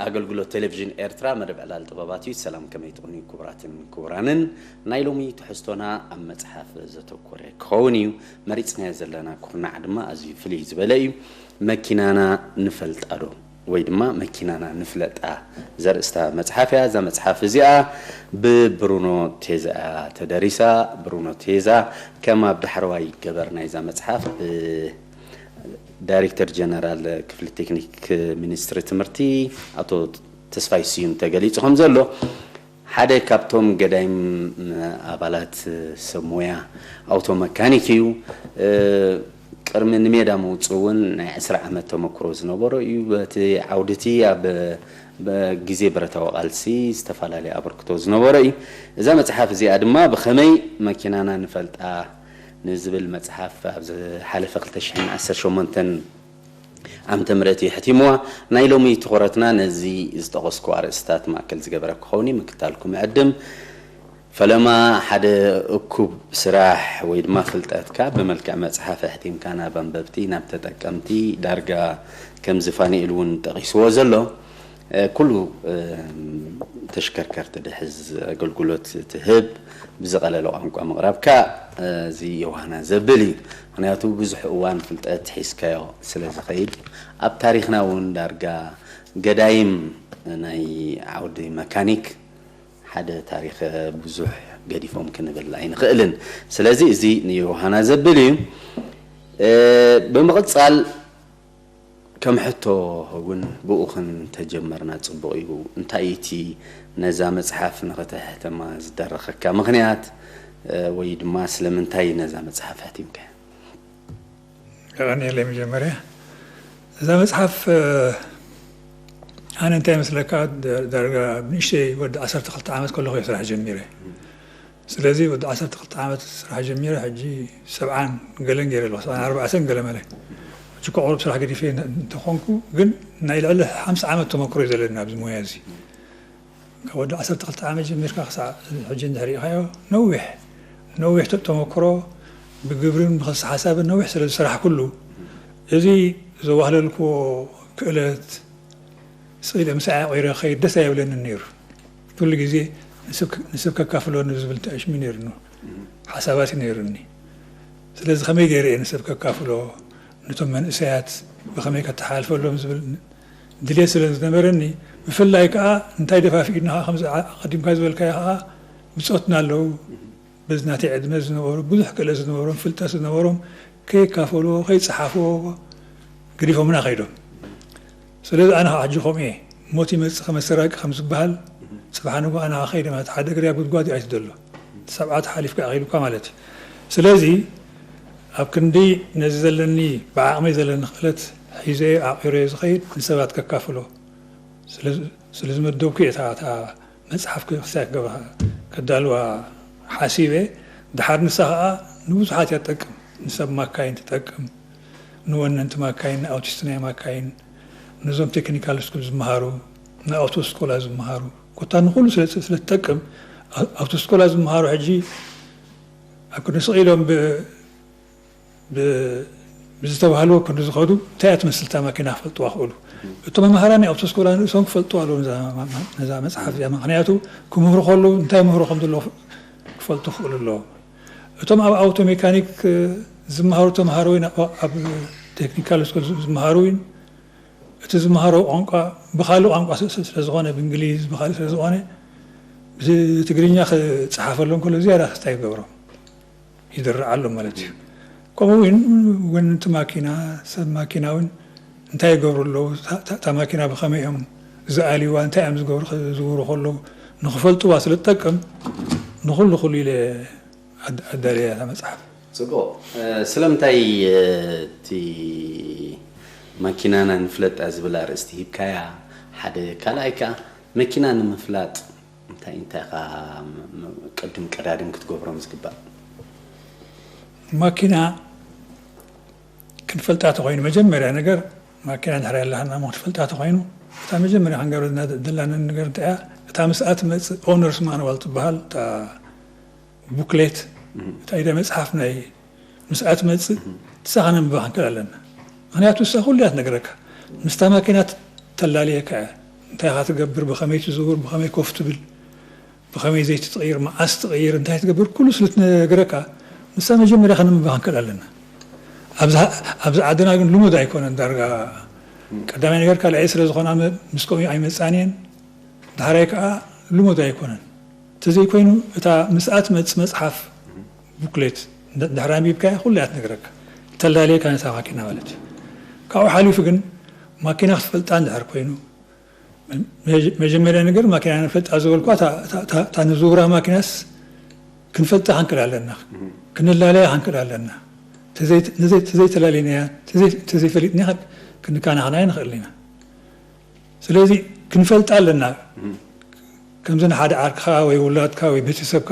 ኣገልግሎት ቴሌቪዥን ኤርትራ መደብ ዕላል ጥበባት እዩ። ሰላም፣ ከመይ ትቕንዩ ክቡራትን ክቡራንን? ናይ ሎሚ ትሕዝቶና ኣብ መጽሓፍ ዘተኮረ ክኸውን እዩ። መሪጽናዮ ዘለና ኩርናዕ ድማ ኣዝዩ ፍልይ ዝበለ እዩ። መኪናና ንፈልጣ ዶ? ወይ ድማ መኪናና ንፍለጣ ዘርእስታ መጽሓፍ እያ። እዛ መጽሓፍ እዚኣ ብብሩኖ ቴዛ እያ ተደሪሳ። ብሩኖ ቴዛ ከም ኣብ ዳሕረዋይ ገበር ናይዛ መጽሓፍ ብ ዳይሬክተር ጀነራል ክፍሊ ቴክኒክ ሚኒስትሪ ትምህርቲ ኣቶ ተስፋይ ስዩም ተገሊጹ ከም ዘሎ፣ ሓደ ካብቶም ገዳይም ኣባላት ሰብ ሞያ ኣውቶ መካኒክ እዩ። እ፣ ቅድሚ ንሜዳ ምውጽእ እውን ናይ ዕስራ ዓመት ተመክሮ ዝነበሮ እዩ። በቲ ዓውዲ እቲ ኣብ፣ ብ-፣ ግዜ ብረታዊ ቃልሲ ዝተፈላለየ ኣበርክቶ ዝነበሮ እዩ። እዛ መጽሓፍ እዚኣ ድማ ብኸመይ መኪናና ንፈልጣ ንዝብል መጽሓፍ ኣብ ዝሓለፈ ክልተ ሽሕን ዓሰርተ ሸሞንተን ዓመተ ምህረት እዩ ሕቲምዋ። ናይ ሎሚ ትኹረትና ነዚ ዝጠቐስኩ ኣርእስታት ማእከል ዝገበረ ክኸውን እዩ። ምክታልኩም ዕድም። ፈለማ ሓደ እኩብ ስራሕ ወይ ድማ ፍልጠትካ ብመልክዕ መጽሓፍ ኣሕቲምካ ናብ ኣንበብቲ፣ ናብ ተጠቀምቲ ዳርጋ ከምዚ ፋኒኤል እውን ጠቒስዎ ዘሎ፣ እ፣ ኩሉ፣ እ፣ ተሽከርከርቲ ድሕዝ ኣገልግሎት ትህብ ብዝቐለለ ቋንቋ ምቕራብካ፣ እ፣ እዚ የውሃና ዘብል እዩ። ምኽንያቱ ብዙሕ እዋን ፍልጠት ሒዝካዮ ስለ ዝኸይድ፣ ኣብ ታሪኽና እውን ዳርጋ ገዳይም ናይ ዓውዲ መካኒክ ሓደ ታሪኽ ብዙሕ ገዲፎም ክንብል ኣይንኽእልን። ስለዚ እዚ ንዮሃና ዘብል እዩ። እ፣ ብምቕጻል ከም ሕቶ እውን ብኡ ክንተጀመርና ጽቡቕ እዩ። እንታይ እዩ እቲ ነዛ መጽሓፍ ንኽተሕተማ ዝደረኸካ ምኽንያት? እ፣ ወይ ድማ ስለምንታይ ነዛ መጽሓፍ ኣሕቲምካያ? የቐንየለይ። መጀመርያ እዛ መጽሓፍ፣ እ፣ ኣነ እንታይ ይመስለካ፣ ደ-፣ ዳርጋ ብንእሽተይ ወዲ ዓሰርተ ክልተ ዓመት ከለኹ እየ ስራሕ ጀሚረ። ስለዚ ወዲ ዓሰርተ ክልተ ዓመት ስራሕ ጀሚረ፣ ሕጂ ሰብዓን ገለን ገይረ ኣለኹ፣ ሰብዓን ኣርባዕተን ገለ መለ። ሕጂ እኮ ቁሩብ ስራሕ ገዲፈ እንተ-፣ እንተኾንኩ፣ ግን ናይ ልዕሊ ሓምሳ ዓመት ተመክሮ እዩ ዘለኒ ኣብዚ ሞያ እዚ። ካብ ወዲ ዓሰርተ ክልተ ዓመት ጀሚርካ ክሳዕ ሕጂ እንድሕር ሪኢኻዮ፣ ነዊሕ፣ ነዊሕ ተ-፣ ተመክሮ፣ ብግብርን ብኸልሲ ሓሳብን ነዊሕ ስለ ዝሰራሕኩሉ፣ እዚ ዘዋህለልክዎ ክእለት ስቕ ኢለ ምሳይ ዓቒረ ክኸይድ ደስ ኣይብለንን ነይሩ። ኩሉ ግዜ ንስብ፣ ንስብ ከካፍሎ ንዝብል ተዕሽሚ ነይሩኒ፣ ሓሳባት እዩ ነይሩኒ። ስለዚ ከመይ ገይረ እየ ንሰብ ከካፍሎ፣ ነቶም መንእሰያት ብኸመይ ከተሓላልፈሎም ዝብል ድሌት ስለ ዝነበረኒ፣ ብፍላይ ከኣ እንታይ ደፋፊኡኒ ከኣ ከምዚ ዓ-፣ ኣቐዲምካ ዝበልካዮ ከኣ ብጾትና ኣለዉ፣ በዚ ናተይ ዕድመ ዝነበሩ፣ ብዙሕ ክእለት ዝነበሮም፣ ፍልጠት ዝነበሮም ከይካፈልዎ፣ ከይጸሓፍዎ ገዲፎምና ከይዶም። ስለዚ ኣነ ከዓ ሕጂ ከምኡ እየ። ሞት ይመጽእ ከመ ሰራቂ ከም ዝበሃል፣ ጽባሕ ንግሆ ኣነ ከዓ ከይደ ማለት ሓደ እግሪ ኣብ ጉድጓድ እዩ ኣይትደሎ። ሰብዓ ተሓሊፍካ ኣኺሉካ ማለት እዩ። ስለዚ ኣብ ክንዲ ነዚ ዘለኒ፣ ብዓቕመይ ዘለኒ ክእለት ሒዘ ዓቒረ ዝኸይድ ንሰባት ከካፍሎ ስለ፣ ስለ ዝመደብኩ እየ እታ፣ እታ መጽሓፍ ክሳይ ክገብራ ከዳልዋ ሓሲበ። ድሓር ንሳ ኸኣ ንብዙሓት እያ ትጠቅም። ንሰብ ማካይን ትጠቅም፣ ንወነንቲ ማካይን፣ ንኣውቲስት ናይ ማካይን፣ ነዞም ቴክኒካል ስኩል ዝመሃሩ፣ ንኣውቶ ስኮላ ዝመሃሩ፣ ኮታ ንኹሉ ስለ፣ ስለ ትጠቅም፣ ኣ-፣ ኣውቶ ስኮላ ዝመሃሩ ሕጂ ኣብ ክንዲ ስቕ ኢሎም ብ-፣ ብ-፣ ብዝተባህልዎ ክንዲ ዝኸዱ እንታይ እያ ትመስል እታ ማኪና ክፈልጥዋ ክእሉ። እቶም መምሃራን ናይ ኣውቶ ስኮላ ንርእሶም ክፈልጥዋ ኣለዎም ነዛ፣ ነዛ መጽሓፍ እዚኣ። ምኽንያቱ ክምህሩ ከለዉ እንታይ ምህሮ ከም ዘለዎ ክፈልጡ ክኽእሉ ኣለዎም። እቶም ኣብ ኣውቶ ሜካኒክ ዝመሃሩ ተምሃሮ ወይ ኣብ፣ ኣብ ቴክኒካል ስኩል ዝመሃሩ እውን እቲ ዝመሃሮ ቋንቋ ብኻልእ ቋንቋ ስለ፣ ስለ ዝኾነ፣ ብእንግሊዝ ብኻልእ ስለ ዝኾነ፣ ብትግርኛ ክጸሓፈሎም ከሎ ዝያዳ ክስታይ ይገብሮም፣ ይድርዓሎም ማለት እዩ። ከምኡ እውን ወነንቲ ማኪና፣ ሰብ ማኪና እውን እንታይ ይገብሩ ኣለዉ፣ እታ፣ እታ፣ እታ ማኪና ብኸመይ እዮም ዝኣልዩዋ፣ እንታይ እዮም ዝገብሩ፣ ክዝውሩ ከለዉ ንኽፈልጥዋ ስለ ትጠቅም፣ ንኹሉ ኩሉ ኢለ ኣድ-፣ ኣዳልያ እታ መጽሓፍ። ጽቡቕ። እ፣ ስለምንታይ፣ እ፣ እቲ ማኪናና ንፍለጣ ዝብል ኣርእስቲ ሂብካያ? ሓደ። ካልኣይ ከኣ መኪና ንምፍላጥ እንታይ እንታይ ኢኻ ም-፣ ም-፣ ቅድም ቀዳድም ክትገብሮም ዝግባእ? ማኪና ክንፈልጣ ተኾይኑ፣ መጀመርያ ነገር ማኪና እንድሕር ኣለሃና እሞ ክትፈልጣ ተኾይኑ፣ እታ መጀመርያ ክንገብረ ዘለና ዘለና ነገር እንታይ እያ? እታ ምስኣ ትመጽእ ኦነርስ ማንዋል ትበሃል፣ እታ ቡክሌት፣ እታ ኢደ መጽሓፍ ናይ ምስኣ ትመጽእ፣ ንሳ ከነንብባ ክንክእል ኣለና። ምኽንያቱ ንሳ ኩሉ እያ ትነግረካ። ምስታ ማኪና ተላልየካ እያ። እንታይ ኢኻ ትገብር፣ ብኸመይ ትዝውር፣ ብኸመይ ኮፍ ትብል፣ ብኸመይ ዘይቲ ትቕይር፣ መዓስ ትቕይር፣ እንታይ ትገብር፣ ኩሉ ስለ ትነግረካ፣ ንሳ መጀመርያ ከነንብባ ክንክእል ኣለና። ኣብዚ፣ ኣብዚ ዓድና ግን ልሙድ ኣይኮነን። ዳርጋ ቀዳማይ ነገር ካልኣይ ስለ ዝኾና መ-፣ ምስ ከምኡ ኣይመጻን እየን። ዳሕራይ ከኣ ልሙድ ኣይኮነን። እንተዘይኮይኑ እታ ምስኣ ትመጽእ መጽሓፍ፣ ቡክሌት፣ እንደ-፣ ድሕሪ ኣንቢብካያ ኩሉ እያ ትነግረካ። ተላለየካ ነታ ማኪና ማለት እዩ። ካብኡ ሓሊፉ ግን ማኪና ክትፈልጣ እንድሕር ኮይኑ፣ መጀ-፣ መጀመርያ ነገር ማኪና ንፈልጣ ዝበልኳ፣ እታ፣ እታ፣ እታ፣ እታ ንዝውራ ማኪናስ ክንፈልጣ ክንክእል ኣለና። ክንላለያ ክንክእል ኣለና። ተዘይ-፣ ንዘይ-፣ ተዘይተላለይናያ፣ ተዘይ-፣ ተዘይፈሊጥና ክንከናኸና ኣይንኽእልን ኢና። ስለዚ ክንፈልጣ ኣለና። ከምዚ ንሓደ ዓርክኻ ወይ ውላድካ ወይ ቤተሰብካ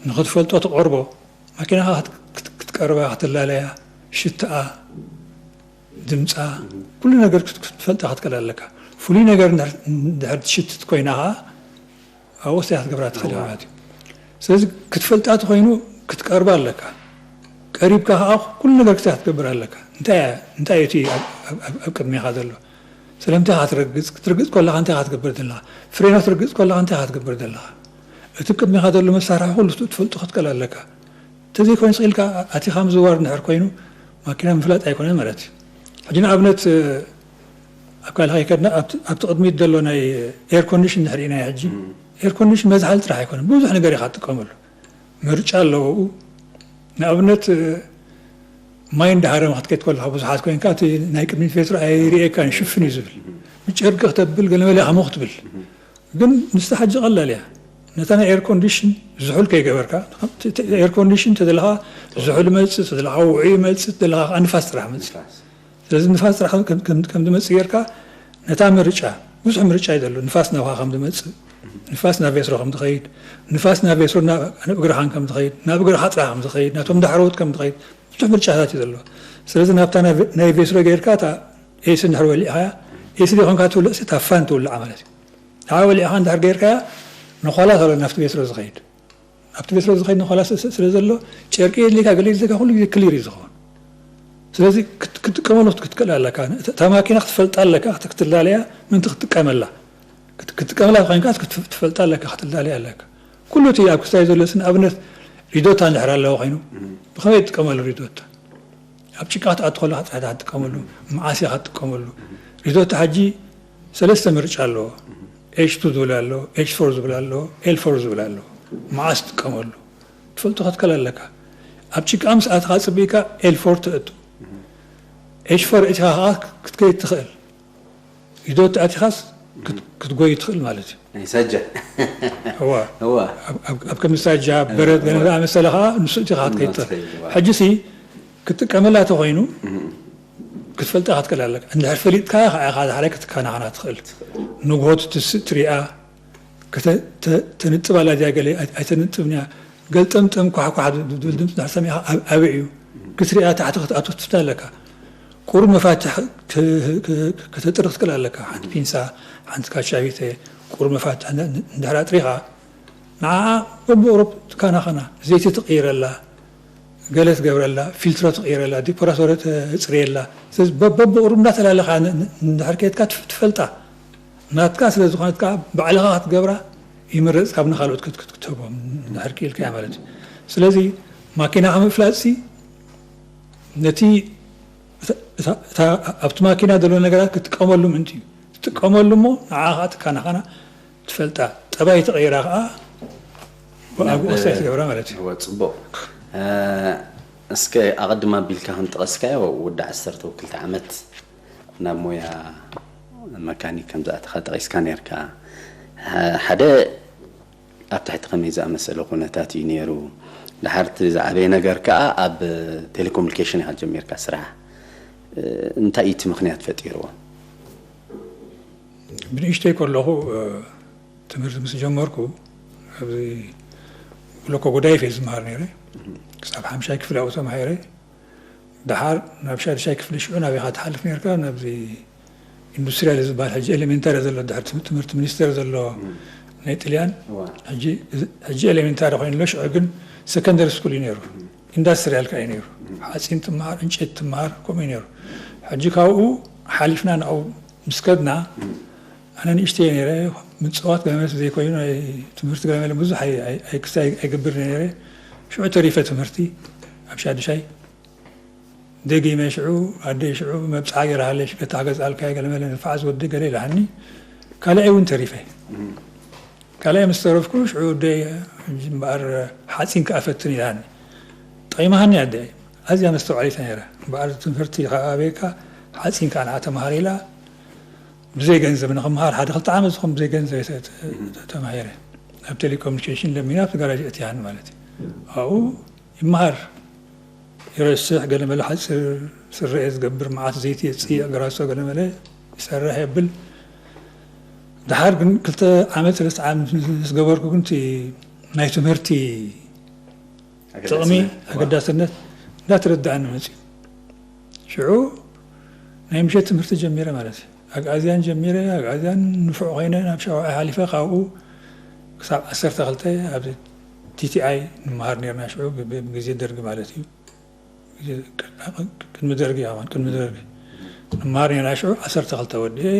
ንኽትፈልጦ ትቐርቦ፣ ማኪናኻ ክት-፣ ክት-፣ ክትቀርባ፣ ክትላለያ፣ ሽትኣ፣ ድምጻ፣ ኩሉ ነገር ክት-፣ ክትፈልጣ ክትክእል ኣለካ። ፍሉይ ነገር እንድሕር፣ እንድሕር ትሽትት ኮይና ኸኣ፣ ኣብኡ እንታይ ክትገብራ ትኽእል ማለት እዩ። ስለዚ ክትፈልጣ ተኾይኑ ክትቀርባ ኣለካ። ቀሪብካ ኸኣ ኩሉ ነገር እንታይ ክትገብር ኣለካ። እንታይ እያ፣ እንታይ እዩ እቲ ኣብ፣ ኣብ፣ ኣብ፣ ኣብ ቅድሜኻ ዘሎ? ስለምንታይ ኢኻ ትረግጽ? ክትርግጽ ከለኻ እንታይ ኢኻ ትገብር ዘለኻ? ፍሬኖ ክትርግጽ ከለኻ እንታይ ኢኻ ትገብር ዘለኻ? እቲ ቅድሜኻ ዘሎ መሳርሒ ኩሉ ትፈልጦ ክትክእል ኣለካ። እንተዘይኮይኑ ስቕ ኢልካ ኣቲኻ ምዝዋር እንድሕር ኮይኑ፣ ማኪና ምፍላጥ ኣይኮነን ማለት እዩ። ሕጂ ንኣብነት፣ ኣብ ካልእ ከይከድና፣ ኣብቲ፣ ኣብቲ ቅድሚት ዘሎ ናይ ኤር ኮንዲሽን እንድሕር ርኢናዮ ሕጂ፣ እም። ኤር ኮንዲሽን መዝሓሊ ጥራሕ ኣይኮነን፣ ብዙሕ ነገር ኢኻ ትጥቀመሉ። ምርጫ ኣለዎ። ንኣብነት፣ ማይ እንዳሃረመ ክትከይድ ከለኻ ብዙሓት ኮይንካ፣ እቲ ናይ ቅድሚት ቬትሮ ኣይርእየካን፣ ሽፍን እዩ ዝብል። ብጨርቂ ክተብል፣ ገለ መለ ኢኻ ሞኽ ትብል። ግን ንሳ ሕጂ ቀላል እያ። ነታ ናይ ኤር ኮንዲሽን ዝሑል ከይገበርካ፣ እቲ፣ እቲ ኤር ኮንዲሽን ተደለኻ ዝሑል ይመጽእ፣ ተደለኻ ውዑይ ይመጽእ፣ ተደለኻ ከኣ ንፋስ ጥራሕ ይመጽእ። ንፋስ። ስለዚ ንፋስ ጥራሕ ከም፣ ከም፣ ከም ዝመጽእ ጌርካ ነታ ምርጫ፣ ብዙሕ ምርጫ እዩ ዘሎ። ንፋስ ናብኻ ከም ዝመጽእ፣ ንፋስ ናብ ቬትሮ ከም ዝኸይድ፣ ንፋስ ናብ ቬትሮ ናብ፣ ናብ እግርኻን ከም ዝኸይድ፣ ናብ እግርኻ ጥራሕ ከም ዝኸይድ፣ ናቶም ዳሕረዎት ከም ዝኸይድ፣ ብዙሕ ምርጫታት እዩ ዘሎ። ስለዚ ናብታ ናይ ቬ-፣ ናይ ቬትሮ ጌርካ እታ ኤሲ እንድሕር ወሊዕኻያ፣ ኤሲ ዘይኮንካ ትውልዕ፣ እታ ፋን ትውልዓ ማለት እዩ። ንዓ ወሊዕኻ እንድሕር ጌርካያ፣ ነዃላት ኣሎ ናብቲ ቬትሮ ዝኸይድ። ኣብቲ ቬትሮ ዝኸይድ ነዃላት ስ-፣ ስ-፣ ስለ ዘሎ፣ ጨርቂ የድልየካ፣ ገለ የድልየካ፣ ኩሉ ግዜ ክሊር እዩ ዝኸውን። ስለዚ ክት-፣ ክትጥቀመሉ ክትክእል ኣለካ። እታ፣ እታ ማኪና ክትፈልጣ ኣለካ፣ ክት-፣ ክትላለያ፣ ምእንቲ ክትጥቀመላ። ክት-፣ ክትጥቀመላ ኮይንካ ክት-፣ ክትፈልጣ ኣለካ፣ ክትላለያ ኣለካ። ኩሉ እቲ ኣብ ክስታይ ዘሎ፣ ንኣብነት ሪዶታ እንድሕር ኣለዎ ኮይኑ፣ ብኸመይ ትጥቀመሉ ሪዶታ? ኣብ ጭቃ ክትኣቱ ከለኻ ጥራሕ ኢኻ ትጥቀመሉ፣ መዓስ ኢኻ ትጥቀመሉ? ሪዶታ ሕጂ ሰለስተ ምርጫ ኣለዎ። ኤች ቱ ዝብል ኣሎ፣ ኤች ፎር ዝብል ኣሎ፣ ኤል ፎር ዝብል ኣሎ። መዓስ ትጥቀመሉ? ትፈልጦ ክትከል ኣለካ። ኣብ ጭቃ ምስ ኣተኻ ጽቢቕካ ኤል ፎር ተእቱ። ኤች ፎር ኣእቲኻ ኸኣ ክትከይድ ትኽእል። ሪዶታ ኣእቲኻስ ክት-፣ ክትጎይ ትኽእል ማለት እዩ። ናይ ሳጃ። እዋ። እዋ። ኣብ፣ ኣብ፣ ኣብ ከም ሳጃ፣ በረድ፣ ገለ እዋ። ዝኣመሰለ ኸኣ ንሱ ኣእቲኻ እዋ፣ ክትከይድ ትኽእል። ትኽእል፣ እዋ። ሕጂሲ ክትጥቀመላ ተኾይኑ፣ እም። ክትፈልጣ ክትክእል ኣለካ። እንድሕር ፈሊጥካያ ኸኣ ኢኻ ድሓር ክትከናኸና ትኽእል። ንግሆ ትትስእ ትሪኣ፣ ከተ-፣ ተ-፣ ተንጥብ ኣላ ድያ ገለ ኣይ-፣ ኣይተንጥብን እያ። ገልጠምጠም ኳሕኳሕ ዝብል ድምፂ እንድሕር ሰሚዕኻ ኣብ-፣ ኣበይ እዩ? ክትሪኣ ታሕቲ ክትኣቱ ትፍትን ኣለካ። ቁሩብ መፋትሕ ክ-፣ ክ-፣ ከተጥሪ ክትክእል ኣለካ። ሓንቲ ፒንሳ፣ ሓንቲ ካቻቢተ፣ ቁሩብ መፋትሕ እንድ-፣ እንድሕር ኣጥሪኻ፣ ንዓኣ በብቁሩብ ትከናኸና። ዘይቲ ትቕይረላ፣ ገለ ትገብረላ፣ ፊልትሮ ትቕይረላ፣ ዲፖራቶረ ተጽርየላ። ስለዚ በ-፣ በብቁሩብ እንዳተላለኻ ን-፣ ን-፣ እንድሕር ኬድካ ትፍ-፣ ትፈልጣ። ናትካ ስለ ዝኾነት ከኣ ባዕልኻ ክትገብራ ይምረጽ፣ ካብ ንኻልኦት ክት-፣ ክት-፣ ክትህቦም እንድሕር ክኢልካያ ማለት እዩ። ስለዚ ማኪናኻ ምፍላጥሲ ነቲ እታ፣ እታ፣ እታ ኣብቲ ማኪና ዘሎ ነገራት ክትጥቀመሉ ምእንቲ እዩ። ትጥቀመሉ እሞ ንዓኻ ከኣ ትከናኸና ትፈልጣ። ጠባይ ተቐይራ ከኣ ብኣግኡ ናብ ወሳኝ ትገብራ ማለት እዩ። እወ፣ ጽቡቕ። እ፣ እስከ ኣቐድም ኣቢልካ ከም ጠቐስካዮ፣ ወዲ ዓሰርተ ክልተ ዓመት ናብ ሞያ መካኒክ ከም ዝኣተኻ ጠቒስካ ነርካ። ሓ-፣ ሓደ ኣብ ትሕቲ ከመይ ዝኣመሰለ ኩነታት እዩ ነይሩ? ድሓር እቲ ዝዓበየ ነገር ከኣ ኣብ ቴሌኮሙኒኬሽን ኢኻ ጀሚርካ ስራሕ። እ፣ እንታይ እዩ እቲ ምኽንያት ፈጢርዎ? ብንእሽተይ ከለኹ፣ እ፣ ትምህርቲ ምስ ጀመርኩ፣ ኣብዚ ብሎኮ ጎዳይፍ እየ ዝመሃር ነይረ። ክሳብ ሓምሻይ ክፍሊ ኣብኡ ተማሂረ። ደሓር ናብ ሻድሻይ ክፍሊ ሽዑ ናበይ ኢኻ ትሓልፍ ነርካ? ናብዚ ኢንዱስትርያል ዝበሃል ሕጂ ኤሌሜንታሪ ዘሎ፣ ድሕሪ ትም-፣ ትምህርቲ ሚኒስቴር ዘሎ እም። ናይ ጥልያን። እዋ። ሕጂ፣ ሕጂ ኤሌሜንታሪ ኮይኑ ኣሎ፣ ሽዑ ግን ሰከንደሪ ስኩል እዩ ነይሩ። እም። ኢንዳስትርያል ከኣ እዩ ነይሩ። እም። ሓፂን ትመሃር፣ ዕንጨይቲ ትመሃር፣ ከምኡ እዩ ነይሩ። ሕጂ ካብኡ ሓሊፍና ናብኡ ምስ ከድና፣ እም። ኣነ ንእሽተይ ነይረ። ምፅዋት ገለመለ ዘይኮይኑ ናይ ትምህርቲ ገለመለ ብዙሕ ኣይ- ኣይ- ኣይ- ክስታይ ኣይገብር ነይረ። ሽዑ ተሪፈ ትምህርቲ ኣብ ሻድሻይ ደጊመ ሽዑ ኣደይ ሽዑ መብፅዓ ገይራሃለሽ ገታ ገዝኣልካ ገለመለ ንፋዓስ ወዲ ገለ ኢላሃኒ። ካልኣይ እውን ተሪፈ። ካልኣይ ምስ ተረፍኩ ሽዑ ወደይ ሕጂ እምበኣር ሓፂን ከኣ ፈትን ኢላሃኒ። ጠቒማሃኒ ኣደይ ኣዝያ መስተውዓሊት ነይራ። እምበኣር ትምህርቲ ከኣበየካ ሓፂን ከኣ ንዓ ተምሃር ኢላ ብዘይ ገንዘብ ንኽምሃር ሓደ ክልተ ዓመት ዝኾን ብዘይ ገንዘብ እየ ተ- ተ- ተማሂረ። ኣብ ቴሌኮሙኒኬሽን ለሚና ኣብቲ ጋራጅ እትያን ማለት እዩ። ኣብኡ ይመሃር ይረስሕ ገለ መለ ሓፂር ስረ እየ ዝገብር መዓት ዘይቲ የፅእ ኣገራሶ ገለ መለ ይሰርሕ የብል። ድሓር ግን ክልተ ዓመት ሰለስተ ዓመት ምስ ገበርኩ ግን እቲ ናይ ትምህርቲ ጥቕሚ ኣገዳስነት እንዳተረዳእኒ መፅኡ። ሽዑ ናይ ምሸት ትምህርቲ ጀሚረ ማለት እዩ። ኣግኣዝያን ጀሚረ ኣግኣዝያን ንፉዕ ኮይነ ናብ ሻውዓይ ሓሊፈ ካብኡ ክሳብ ዓሰርተ ክልተ ኣብ ቲቲኣይ ንምሃር ነርና ሽዑ ብግዜ ደርጊ ማለት እዩ። ቅድሚ ደርጊ ያማን ቅድሚ ደርጊ ንምሃር ነርና ሽዑ ዓሰርተ ክልተ ወዲኤ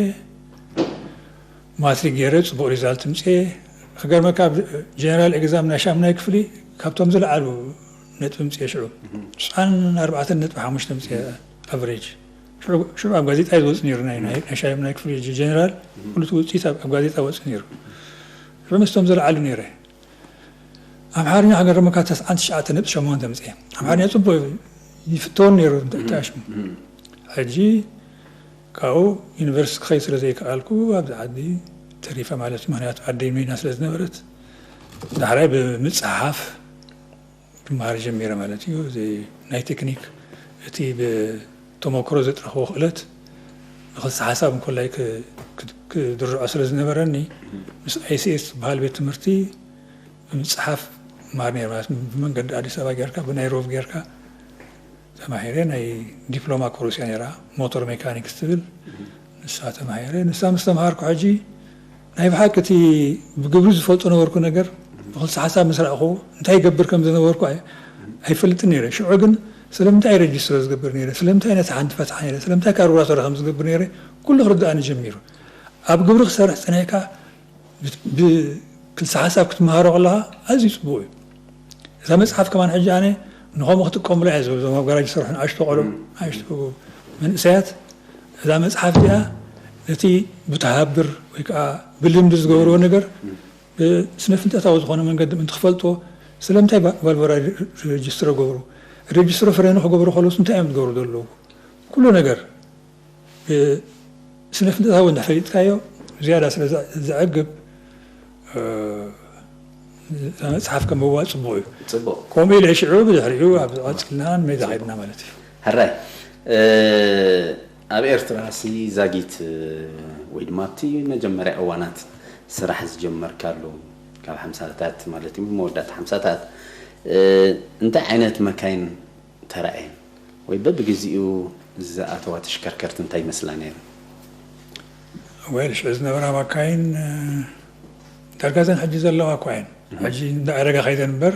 ማትሪክ ገይረ ፅቡቕ ሪዛልት ምፅኤ። ክገርመካ ጀነራል ኤግዛም ናይ ሻምናይ ክፍሊ ካብቶም ዝለዓሉ ነጥቢ ምፅኤ ሽዑ ትስዓን ኣርባዕተን ነጥቢ ሓሙሽተ ምፅኤ ኣቨሬጅ። ሽዑ ኣብ ጋዜጣ እዩ ዝወፅ ነይሩ ናይ ሻምናይ ክፍሊ ጀነራል ኩሉ እቲ ውፅኢት ኣብ ጋዜጣ ወፅ ነይሩ። ሽዑ ምስቶም ዝለዓሉ ነይረ። ኣምሓርኛ ክገርመካ ተስዓን ትሽዓተ ነጥቢ ሸሞንተ ምፅኤ። ኣምሓርኛ ፅቡቅ ይፍተውን ነይሩ እንታይ ሽሙ። ሕጂ ካብኡ ዩኒቨርሲቲ ክኸይድ ስለ ዘይከኣልኩ ኣብዚ ዓዲ ተሪፈ ማለት እዩ። ምክንያቱ ዓደይ ሚና ስለ ዝነበረት ዳሕራይ ብምፅሓፍ ክመሃር ጀሚረ ማለት እዩ። እዚ ናይ ቴክኒክ እቲ ብተመክሮ ዘጥረኽቦ ክእለት ንክልሲ ሓሳብ እንኮላይ ክድርዖ ስለ ዝነበረኒ ምስ ኣይሲኤስ ዝበሃል ቤት ትምህርቲ ብምፅሓፍ ምሃር ነይረ ማለት ብመንገዲ ኣዲስ ኣበባ ጌርካ ብናይሮቢ ጌርካ ተማሂረ ናይ ዲፕሎማ ኮርስ እያ ነይራ ሞተር ሜካኒክስ ትብል ንሳ ተማሂረ ንሳ ምስ ተምሃርኩ ሕጂ ናይ ብሓቂ እቲ ብግብሪ ዝፈልጦ ነበርኩ ነገር ብክልሲ ሓሳብ ምስ ረኣኹ እንታይ ይገብር ከም ዝነበርኩ ኣይፈልጥን ነይረ ሽዑ ግን ስለምንታይ ረጅስትሮ ዝገብር ነይረ ስለምንታይ ነቲ ሓንቲ ፈትሓ ነይረ ስለምንታይ ካርቡራቶሪ ከም ዝገብር ነይረ ኩሉ ክርድኣኒ ጀሚሩ ኣብ ግብሪ ክሰርሕ ፀኒሕካ ብክልሲ ሓሳብ ክትመሃሮ ከለኻ ኣዝዩ ፅቡቅ እዩ እዛ መፅሓፍ ከማን ሕጂ ኣነ ንኸምኡ ክጥቀምሉ እየ ዝብል እዞም ኣብ ጋራጅ ዝሰርሑ ንኣሽቱ ቆልዑ ንኣሽቱ መንእሰያት እዛ መፅሓፍ እዚኣ ነቲ ብተሃብር ወይ ከዓ ብልምዲ ዝገብርዎ ነገር ብስነ ፍልጠታዊ ዝኾነ መንገዲ ምእንቲ ክፈልጥዎ ስለምንታይ ቫልቮራ ሬጅስትሮ ገብሩ ሬጅስትሮ ፍሬኑ ክገብሩ ከለውስ እንታይ እዮም ዝገብሩ ዘለዉ ኩሉ ነገር ስነ ፍልጠታዊ እንድሕር ፈሊጥካዮ ዝያዳ ስለ ዘዕግብ መፅሓፍ ከንብብዋ ፅቡቅ እዩ ፅቡቅ ከምኡ ኢለ ሽዑ ብድሕሪኡ ኣብ ዝቐፅልና ሜዳ ከድና ማለት እዩ ሕራይ ኣብ ኤርትራ ሲ ዛጊት ወይ ድማ ኣብቲ መጀመርያ እዋናት ስራሕ ዝጀመርካሉ ካብ ሓምሳታት ማለት እዩ መወዳእታ ሓምሳታት እንታይ ዓይነት መካይን ተራእየን ወይ በብግዜኡ ዝኣተዋ ተሽከርከርቲ እንታይ ይመስላ ነይረን? ወይል ሽዑ ዝነበራ ማካይን ዳርጋ ዘን ሕጂ ዘለዋ እኳ እየን። ሕጂ እንዳዕረጋ ከይደን እምበር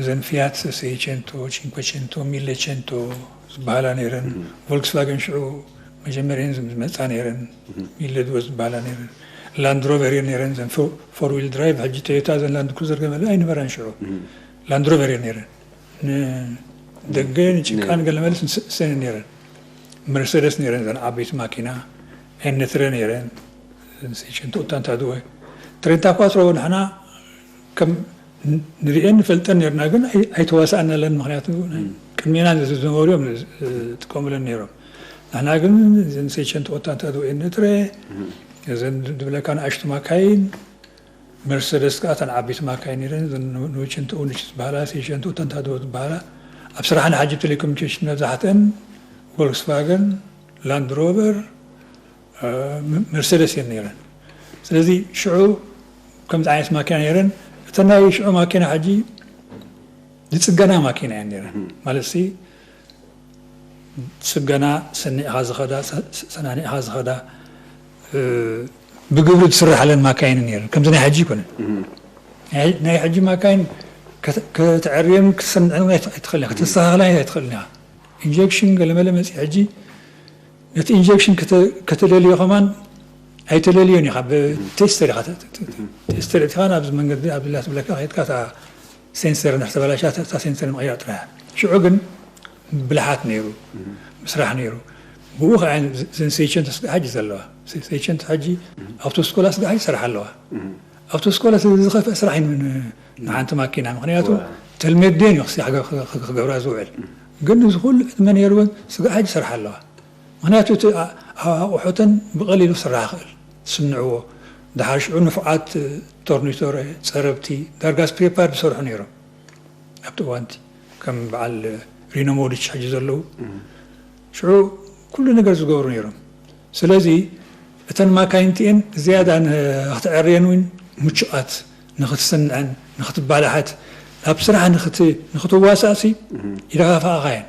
እዘን ፊያት፣ ሴይቸንቶ፣ ቺንኮቸንቶ፣ ሚለቸንቶ ዝበሃላ ነይረን። ቮልክስቫገን ሽዑ መጀመርየን ዝመፃ ነይረን። ሚለ ድወ ዝበሃላ ነይረን። ላንድሮቨር እየን ነይረን። ዘን ፎር ዊል ድራይቭ ሕጂ ቶዮታ ዘን ላንድ ክሩዘር ገመለ ኣይነበራን ሽዑ። ላንድሮቨር እየን ነይረን። ንደገ ንጭቃ ንገለመለስ ንስእሰን ነይረን። መርሰደስ ነይረን ዘን ዓበይቲ ማኪና ኤንትረ ነይረን። ዘን ሴይቸንቶ ኦታንታ ድወ ትሬንታ ኳትሮ ንሕና ከም ንሪኤን ንፈልጠን ነርና ግን ኣይተዋሳእናለን ምክንያቱ ቅድሜና ዝነበሩ እዮም ዝጥቀሙለን ነይሮም ንሕና ግን ዘን ሴይቸንቶ ኦታንታ ድወ ኤንትረ ዘን ድብለካ ንኣሽቱ ማካይን መርሰደስ ከዓ እተን ዓበይቲ ማካይን ነይረን ንውችንትኡ ንች ዝበሃላ ሴሸንትኡ ተንታድቦ ዝበሃላ ኣብ ስራሕና ሕጂ ቴሌኮሙኒኬሽን መብዛሕትአን ቮልክስቫገን ላንድ ሮቨር መርሰደስ እየን ነይረን ስለዚ ሽዑ ከምዚ ዓይነት ማኪና ነይረን እተን ናይ ሽዑ ማኪና ሕጂ ዝፅገና ማኪና እየን ነይረን ማለት ስገና ሰኒዕኻ ዝኸዳ ሰናኒዕኻ ዝኸዳ ብግብሪ ዝስርሓለን ማካይን ነይረን ከምዚ ናይ ሕጂ ይኮነን ናይ ሕጂ ማካይን ከተዕርየን ክትሰንዐን ኣይትኽእል ከተስተኻኽላ ኣይትኽእል ኢኻ ኢንጀክሽን ገለመለ መፂ ሕጂ ነቲ ኢንጀክሽን ከተደልዮ ከማን ኣይተለልዮን ኢኻ። ብቴስተር ኢኻ፣ ተ- ተ- ተ- ቴስተር ኢኻ። ናብዚ መንገዲ ኣብዚ ላ ትብለካ ከይድካ፣ እታ ሴንሰር እንድሕር ተበላሻ፣ እታ ሴንሰር ምቕያር ጥራይ። ሽዑ ግን ብልሓት ነይሩ፣ ምስራሕ ነይሩ። ብኡ ከዓ እዘን ሴቸንት ስጋ ሕጂ ዘለዋ፣ ሴቸንት ሕጂ ኣብቶ ስኮላ ስጋ ሕጂ ይሰርሓ ኣለዋ። ኣብቶ ስኮላ ዝኸፍአ ስራሕ እዩ። ንሓንቲ ማኪና፣ ምክንያቱ ተልሜዴን እዩ ክገብራ ዝውዕል። ግን እዚ ኩሉ ዕድመ ነይርወን ስጋ ሕጂ ይሰርሓ ኣለዋ። ምክንያቱ እቲ ኣቑሑተን ብቐሊሉ ስራሕ ክእል ስንዕዎ። ድሓር ሽዑ ንፉዓት ቶርኒቶረ፣ ፀረብቲ፣ ዳርጋ ስፔርፓርት ዝሰርሑ ነይሮም ኣብቲ እዋንቲ፣ ከም በዓል ሪኖ ሞዲች ሕጂ ዘለዉ። ሽዑ ኩሉ ነገር ዝገብሩ ነይሮም። ስለዚ እተን ማካይንቲኤን ዝያዳ ንክትዕርየን እውን ምቹኣት፣ ንክትስንዐን ንክትባላሓት፣ ናብ ስራሕ ንክትዋሳእሲ ይደፋፍኣኻ እየን።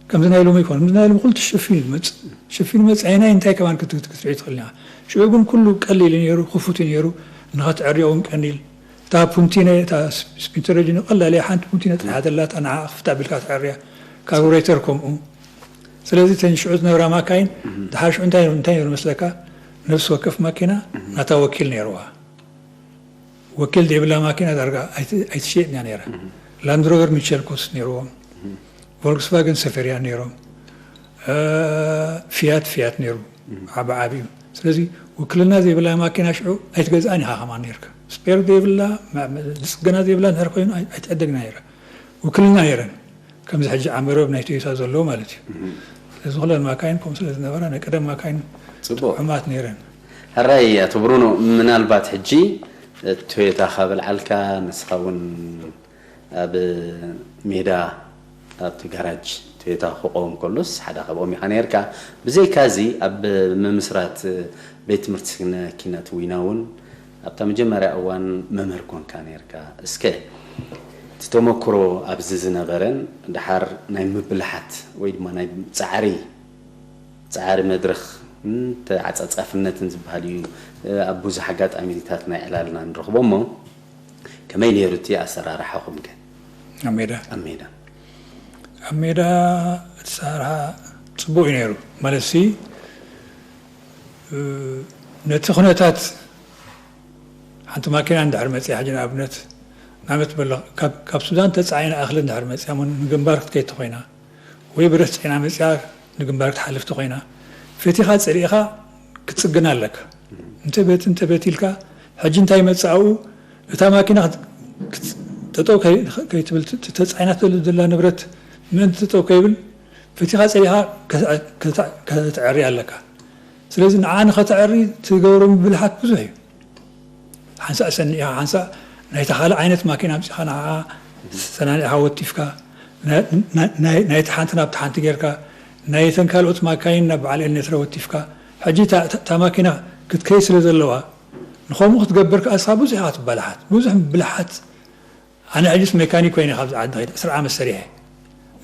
ከምዚ ናይ ሎሚ ይኮን። ከምዚ ናይ ሎሚ ኩሉ ሽፊን ይመጽእ፣ ሽፊን ይመጽእ። ኣይናይ እንታይ ከማን ክትርኢ ትኽእል ኢና። ሽዑ ግን ኩሉ ቀሊል ነይሩ፣ ክፉት ነይሩ። ንክትዕርዮ እውን ቀሊል። እታ ፑንቲነ፣ እታ ስፒንተረጅ ንቐላል እያ። ሓንቲ ፑንቲነ ጥራሕ ዘለታ፣ ንዓ ክፍታ ቢልካ ትዕርያ። ካርቡሬተር ከምኡ። ስለዚ እተን ሽዑ ዝነበራ ማካይን፣ ድሓር ሽዑ እንታይ እንታይ ነይሩ መስለካ? ነፍሲ ወከፍ ማኪና ናታ ወኪል ነይርዋ። ወኪል ዘይብላ ማኪና ዳርጋ ኣይትሸየጥን እያ ነይራ። ላንድሮቨር ሚቸል ኮትስ ነይርዎም፣ ቮልክስቫገን ሰፌርያ ነይሮም፣ ፊያት ፊያት ነይሩ፣ ዓቢ ዓቢ እዩ። ስለዚ ውክልና ዘይብላ ማኪና ሽዑ ኣይትገዝኣን ኢኻ ከማን ነይርካ። ስፔር ዘይብላ፣ ዝፅገና ዘይብላ እንድሕር ኮይኑ ኣይትዕደግና ነይራ። ውክልና ነይረን። ከምዚ ሕጂ ዓመረብ ናይ ቶዮታ ዘለዎ ማለት እዩ። ስለዚ ኩለን ማካይን ከምኡ ስለ ዝነበራ ናይ ቀደም ማካይን ጥዑማት ነይረን። ሕራይ ኣቶ ብሩኖ፣ ምናልባት ሕጂ ቶዮታ ካብ ኣልዓልካ ንስኻ እውን ኣብ ሜዳ ኣብቲ ጋራጅ ቶዮታ ክቆም ከሎስ ሓደ ካብኦም ኢኻ ነርካ። ብዘይካ እዚ ኣብ ምምስራት ቤት ትምህርቲ ስነ ኪነት ዊና እውን ኣብታ መጀመርያ እዋን መምህር ኮንካ ነርካ። እስከ እቲ ተመክሮ ኣብዚ ዝነበረን ድሓር ናይ ምብልሓት ወይ ድማ ናይ ጻዕሪ ጻዕሪ መድረኽ ተዓጻጻፍነትን ዝበሃል እዩ። ኣብ ብዙሕ ኣጋጣሚታት ናይ ዕላልና ንረኽቦ እሞ ከመይ ነይሩ እቲ ኣሰራርሓኹም ከ? ኣብ ሜዳ ኣብ ሜዳ ኣብ ሜዳ እቲ ኣሰራርሓ ጽቡቕ እዩ ነይሩ። ማለት ሲ ነቲ ኩነታት ሓንቲ ማኪና እንድሕር መጽያ ሕጂ ንኣብነት ናመት በሎ ካብ ሱዳን ተጻዒና እኽሊ እንድሕር መጽያ ንግንባር ክትከይድ ተኾይና ወይ ብረት ጸይና መጽያ ንግንባር ክትሓልፍ ተኾይና ፈቲኻ ጸሊእኻ ክትጽግና ኣለካ። እንተበት እንተበት ኢልካ ሕጂ እንታይ መጽኣኡ እታ ማኪና ጠጠው ከይትብል ተጻዒናት ዘላ ንብረት ምእንቲ ጠጠው ከይብል ፈቲኻ ጸሊእኻ ከተዕሪ ኣለካ። ስለዚ ንዓ ንኸተዕሪ ትገብሮ ምብልሓት ብዙሕ እዩ። ሓንሳእ ሰኒኻ ሓንሳእ ናይታ ካልእ ዓይነት ማኪና ኣምጺኻ ንዓኣ ሰናኒዕኻ ወቲፍካ ናይቲ ሓንቲ ናብቲ ሓንቲ ጌርካ ናይተን ካልኦት ማካይን ናብ በዓል ኤልኔትረ ወቲፍካ ሕጂ እታ ማኪና ክትከይ ስለ ዘለዋ ንኸምኡ ክትገብር ከኣ ንስኻ ብዙሕ ኢኻ ትበላሓት። ብዙሕ ምብልሓት ኣነ ሕጅስ ሜካኒክ ኮይነ ካብዚ ዓዲ ከይደ ዕስራ ዓመት ሰሪሐ።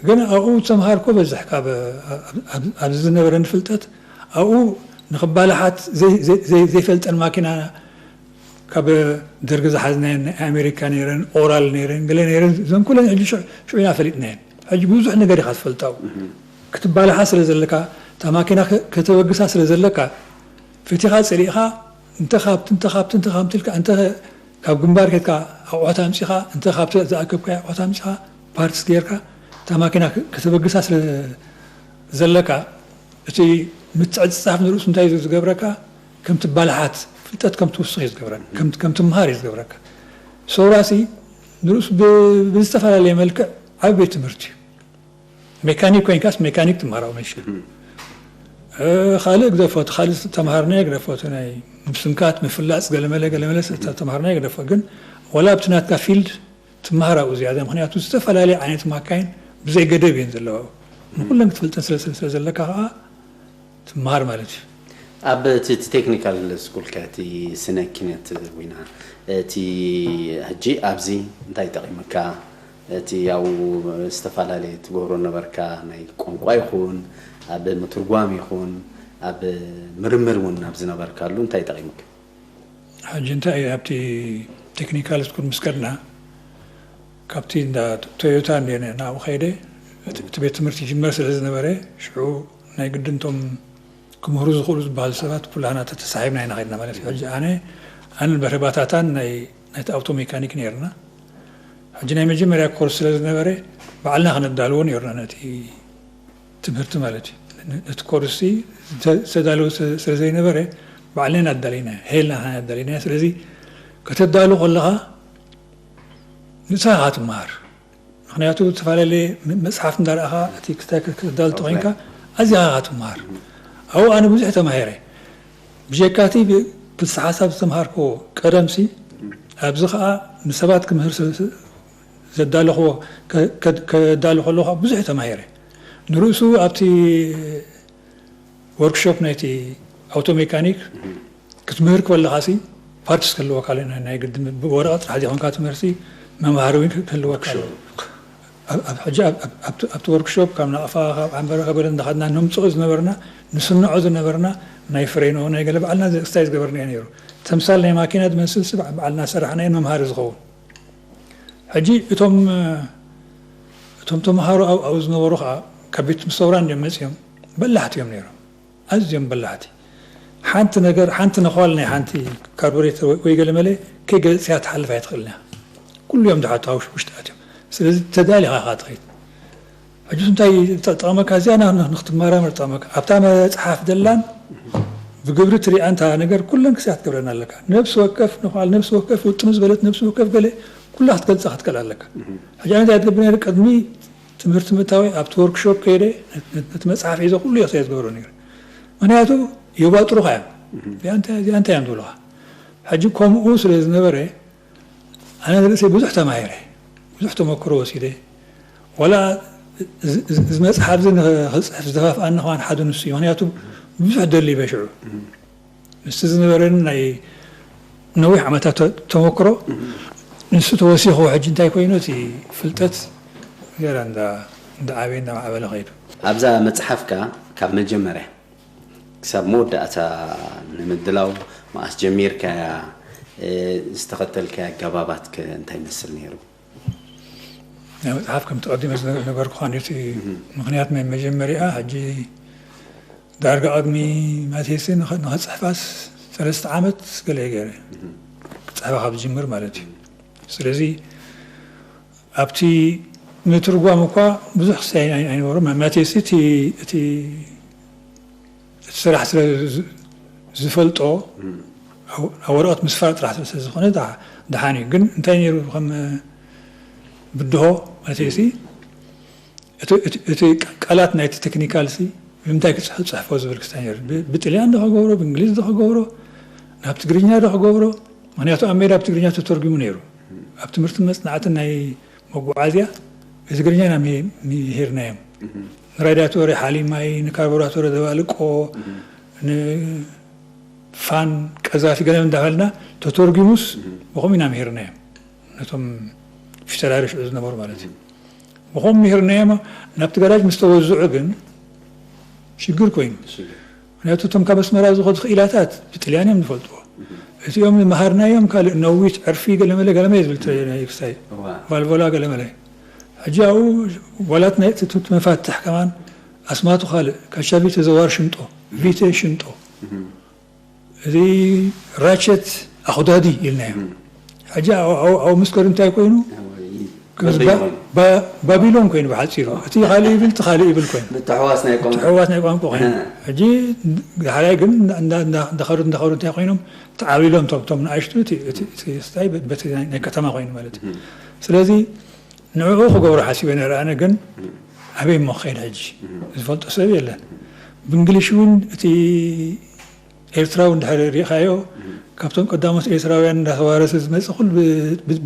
ግን ኣብኡ ዝተምሃርኮ በዝሕ ካብ ኣብዚ ዝነበረኒ ፍልጠት ኣብኡ ንኽባላሓት ዘይፈልጠን ማኪና ካብ ደርጊ ዝሓዝናየን ናይ ኣሜሪካ ነይረን ኦራል ነይረን ገለ ነይረን እዘን ኩለን ሕጂ ሽዑ ኢና ፈሊጥናየን። ሕጂ ብዙሕ ነገር ኢኻ ትፈልጣው ክትባላሓ ስለ ዘለካ እታ ማኪና ከተበግሳ ስለ ዘለካ ፈቲኻ ጸሊእኻ እንተ ካብቲ እንተ ካብቲ እንተ ካብቲ ኢልካ እንተ ካብ ግንባር ከድካ ኣቑሑት ኣምጺኻ እንተ ካብቲ ዝኣከብካዮ ኣቑሑት ኣምጺኻ ፓርትስ ጌርካ እታ ማኪና ከተበግሳ ስለ ዘለካ እቲ ምትዕጽጻፍ ንርእሱ እንታይ እዩ ዝገብረካ? ከም ትባላሓት ፍልጠት ከም ትውስኽ እዩ ዝገብረካ፣ ከም ትምሃር እዩ ዝገብረካ። ሶራሲ ንርእሱ ብዝተፈላለየ መልክዕ ዓቢ ቤት ትምህርቲ እዩ። ሜካኒክ ኮይንካስ ሜካኒክ ትምሃራው መሽ ካልእ ግደፎት ካልእ ተምሃርናዮ ግደፎት ናይ ምስንካት ምፍላፅ ገለመለ ገለመለ ተምሃርናዮ ግደፎት ግን ወላ ኣብቲ ናትካ ፊልድ ትምሃር ኣብኡ ዝያዳ ምክንያቱ ዝተፈላለዩ ዓይነት ማካይን ብዘይ ገደብ እየን ዘለዋ ንኩለን ክትፈልጠን ስለ ዘለካ ከዓ ትምሃር ማለት እዩ። ኣብ እቲ ቴክኒካል ስኩልካ እቲ ስነ ኪነት ወይና እቲ ሕጂ ኣብዚ እንታይ ጠቒምካ እቲ ያው ዝተፈላለየ ትገብሮ ነበርካ ናይ ቋንቋ ይኹን ኣብ ምትርጓም ይኹን ኣብ ምርምር እውን ኣብ ዝነበርካሉ እንታይ ጠቒምካ? ሕጂ እንታይ ኣብቲ ቴክኒካል ስኩል ምስ ከድና ካብቲ እንዳ ቶዮታ እንደ ናብኡ ከይደ እቲ ቤት ትምህርቲ ይጅመር ስለ ዝነበረ ሽዑ ናይ ግድንቶም ክምህሩ ዝኽእሉ ዝበሃሉ ሰባት ኩላህና ተተሳሒብና ኢና ከድና ማለት እዩ። ሕጂ ኣነ ኣነን በርሄ ባታታን ናይ ናይቲ ኣውቶ ሜካኒክ ነርና። ሕጂ ናይ መጀመርያ ኮርስ ስለ ዝነበረ ባዕልና ከነዳልዎ ነርና ነቲ ትምህርቲ ማለት እዩ። ነቲ ኮርስ ዝተዳለወ ስለ ዘይነበረ ባዕልና ኣዳለይና ሄልና ኣዳለይና። ስለዚ ከተዳሉ ከለኻ ንስኻ ትመሃር። ምክንያቱ ዝተፈላለየ መፅሓፍ እንዳረኣኻ እቲ ክስታይ ክትዳል ተኮይንካ ኣዚኻ ኢኻ ትመሃር። ኣብኡ ኣነ ብዙሕ ተማሂረ። ብጀካቲ ክልተ ሓሳብ ዝተምሃርክዎ ቀደምሲ ኣብዚ ከዓ ንሰባት ክምህር ዘዳለኽዎ ከዳሉ ከለኹ ብዙሕ ተማሂረ። ንርእሱ ኣብቲ ወርክሾፕ ናይቲ ኣውቶ ሜካኒክ ክትምህር ከለኻሲ ፓርትስ ክህልወካ ናይ ግዲ ብወረቐት ጥራሕ ዘይኮንካ ትምህርቲ መምሃሪ እውን ክህልወካ ኣለዎ። ሕጂ ኣብቲ ወርክሾፕ ካብ ናቕፋ ካብ ዓንበረ ከበደ እንዳኸድና ነምፅኦ ዝነበርና ንስንዖ ዝነበርና ናይ ፍሬኖ ናይ ገለ ባዕልና ክስታይ ዝገበርና ነይሩ። ተምሳል ናይ ማኪና ዝመስል ባዕልና ሰራሕናዮ መምሃሪ ዝኸውን። ሕጂ እቶም እቶም ተምሃሮ ኣብኡ ዝነበሩ ከዓ ካብ ቤት ትምህርቲ ሰውራ እንዲዮም መፅዮም በላሕቲ እዮም ነይሮም። ኣዝዮም በላሕቲ። ሓንቲ ነገር ሓንቲ ነኳል ናይ ሓንቲ ካርቡሬተር ወይ ገለመለ ከይገለፅያ ትሓልፍ ኣይትኽእልን እያ። ኩሉ እዮም ዝሓቱ ኣብ ውሽጢ ኣትዮም። ስለዚ ተዳሊኻ ኢኻ ትኸይድ። ሕጂ እንታይ ጠቕመካ እዚኣ ንክትመራመር ጠቕመካ ኣብታ መፅሓፍ ደላን ብግብሪ ትሪኣ እንታ ነገር ኩለን ክስያ ክትገብረና ኣለካ። ነብሲ ወከፍ ነኳል ነብሲ ወከፍ ውጥም ዝበለት ነብሲ ወከፍ ገለ ኩላ ክትገልፃ ክትክእል ኣለካ። ሕጂ ኣነ እንታይ ትገብር ነይረ ቅድሚ ትምህርቲ ምእታወይ ኣብቲ ወርክሾፕ ከይደ ነቲ መፅሓፍ ሒዘ ኩሉ እየ ዝገብሮ ነይረ። ምክንያቱ የባጥሩኻ እዮም። እዚኣ እንታይ እያ ዝብሉኻ። ሕጂ ከምኡ ስለ ዝነበረ ኣነ ንርእሰይ ብዙሕ ተማሂረ፣ ብዙሕ ተመክሮ ወሲደ። ዋላ እዚ መፅሓፍ እዚ ንክፅሕፍ ዝደፋፍኣኒ ከማን ሓደ ንሱ እዩ። ምክንያቱ ብዙሕ ደሊበ ሽዑ ምስቲ ዝነበረኒ ናይ ነዊሕ ዓመታት ተመክሮ ንሱ ተወሲኹ ሕጂ እንታይ ኮይኑ እቲ ፍልጠት ገና እንዳዓበየ እንዳማዕበለ ከይዱ። ኣብዛ መፅሓፍካ ካብ መጀመርያ ክሳብ መወዳእታ ንምድላው መኣስ ጀሚርካያ? ዝተኸተልካያ ኣገባባት ከ እንታይ ይመስል ነይሩ? ናይ መፅሓፍ ከምቲ ቀዲመ ዝነገርኩኻ ነቲ ምኽንያት ናይ መጀመሪያ ሕጂ ዳርጋ ቅድሚ ማቴሲ ንኸፅሕፋስ ሰለስተ ዓመት ገለ ገይረ ክፅሕፋ ካብ ዝጅምር ማለት እዩ። ስለዚ ኣብቲ ምትርጓም እኳ ብዙሕ ክሳይ ኣይነበሩ ማቴሲ እቲ እቲ ስራሕ ስለ ዝፈልጦ ኣብ ወረቐት ምስፋር ጥራሕ ስለ ዝኾነ ደሓን እዩ። ግን እንታይ ነይሩ ከም ብድሆ ማለት ሲ እቲ ቃላት ናይቲ ቴክኒካል ሲ ብምንታይ ክፅሕፎ ዝብል ክስታይ ነይሩ። ብጥልያን ዶ ክገብሮ ብእንግሊዝ ዶ ክገብሮ ናብ ትግርኛ ዶ ክገብሮ? ምክንያቱ ኣብ ሜዳ ኣብ ትግርኛ ተተርጉሙ ነይሩ። ኣብ ትምህርቲ መፅናዕትን ናይ መጓዓዝያ ብትግርኛ ኢና ምሂርናዮም። ንራዲያቶሪ ሓሊማይ፣ ንካርቡራቶሪ ደባልቆ፣ ንፋን ቀዛፊ ገለ እንዳበልና ተተርጉሙስ ብኸምኡ ኢና ምሂርናዮም። ነቶም ፊተራሪ ሽዑ ዝነበሩ ማለት እዩ። ብኸምኡ ምሂርናዮም ናብቲ ጋራጅ ምስ ተወዝዑ ግን ሽግር ኮይኑ። ምክንያቱ እቶም ካብ ኣስመራ ዝኸዱ ክኢላታት ብጥልያን እዮም ዝፈልጥዎ። እቲኦም ዝመሃርናዮም ካልእ ነዊት ዕርፊ ገለመለ ገለመለ ዝብል ናይ ክስታይ ቫልቮላ ገለመለ። ሕጂ ኣብኡ ዋላት ናይ እቲ መፋትሕ ከማን ኣስማቱ ካልእ ካሻቪተ ዘዋር ሽምጦ ቪተ ሽምጦ እዚ ራቸት ኣኹዳዲ ኢልናዮ። ሕጂ ኣብኡ ምስከዱ እንታይ ኮይኑ ባቢሎን ኮይኑ ብሓፂሩ እቲ ካልእ ይብል እቲ ካልእ ይብል ኮይኑ ምትሕዋስ ናይ ቋንቋ ኮይኑ ሕጂ ሓላይ ግን እንዳኸዱ እንዳኸዱ እንታይ ኮይኖም ተዓቢሎም ቶም ንኣሽቱ ስታይ በቲ ናይ ከተማ ኮይኑ ማለት እዩ። ስለዚ ንዕኡ ክገብሮ ሓሲበ ነረ ኣነ ግን ኣበይ እሞ ክኸይድ ሕጂ ዝፈልጦ ሰብ የለን። ብእንግሊሽ እውን እቲ ኤርትራዊ እንድሕር ሪእኻዮ ካብቶም ቀዳሞት ኤርትራውያን እንዳተዋረሰ ዝመፅእ ኩሉ